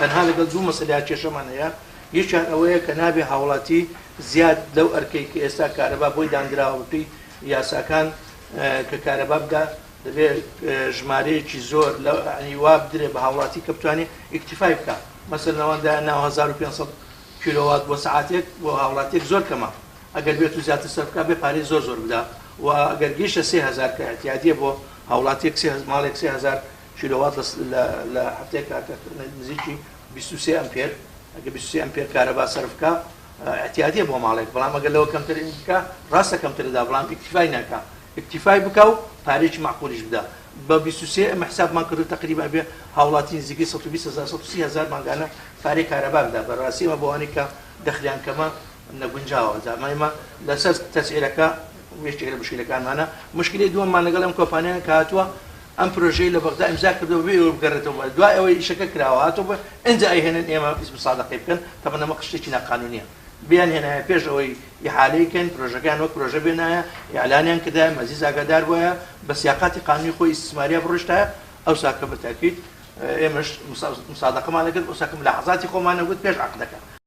تەنها لەگەڵ دوو مەسەلەیا کێشەمان هەیە، یەکیان ئەوەیە کە نابێ هاوڵاتی زیاد لەو ئەرکەی کە ئێستا کارەبا بۆی داندراوە بەپێی یاساکان کە کارەبا بدا، دەبێ ژمارەیەکی زۆر لە ینی وا بدرێ بە هاوڵاتی کە بتوانێ ئیکتیفای بکا. مەسەلەن ئەوان دایان ناوە 1500 کیلۆوات بۆ سەعاتێک، بۆ هاوڵاتیەک زۆر کەمە، ئەگەر بێت و زیاتر سەرف بکا بێ پارەی زۆر زۆر بدا، و ئەگەر گەیشتە 3000 کە ئیعتیادیە بۆ هاوڵاتیەک سێ ماڵێک 3000 کیلۆوات لە هەفتەیەکا کە نزیکی 23 ئەمپێر، ئەگەر 23 ئەمپێر کارەبا سەرف بکا ئیعتیادیە بۆ ماڵێک، بەڵام ئەگەر لەوە کەمتر بکا ڕاستە کەمتر دا بەڵام ئیکتیفای ناکا، ئیکتیفای بکا و پارەیەکی مەعقولیش بدا. بە 23 ئێمە حسابمان کردو تەقریبا ئەبێ هاوڵاتی نزیکەی 120 هەزار 130 هەزار مانگانە پارەی کارەبا بدا. بەڕاستی ئێمە بۆ ئەوانەی کە دەخلیان کەمە نەگونجاوە. جا ئێمە لەسەر تەسعیرەکە یەکێک لە مشکلەکانمانە. مشکلەی دووەممان لەگەڵ ئەم کۆمپانیایە کە هاتووە ئەم پرۆژەی لە بەغدا ئیمزا کردەوە بێ ئەوەی بگەڕێتەوە بۆ دوای ئەوەی ئیشەکە کراوە هاتووە بۆ ئینجا ئەیهێنن ئێمە مسادەقەی بکەن. تەبعەن ئەمە شتێکی ناقانونیە. بیان هێنایە پێش ئەوەی ئیحالەی کەن، پرۆژەکەیان وەک پرۆژە بێنایە، ئیعلانیان کردایە، مەجلیس ئاگادار بوایە، بە سیاقاتی قانونی خۆی ئیستیسماریا بڕۆیشتایە، ئەوسا کە بە تاکید ئێمەش مسادەقەمان ئەکرد، ئەوسا کە ملاحەزاتی خۆمان ئەگوت پێش عەقدەکە.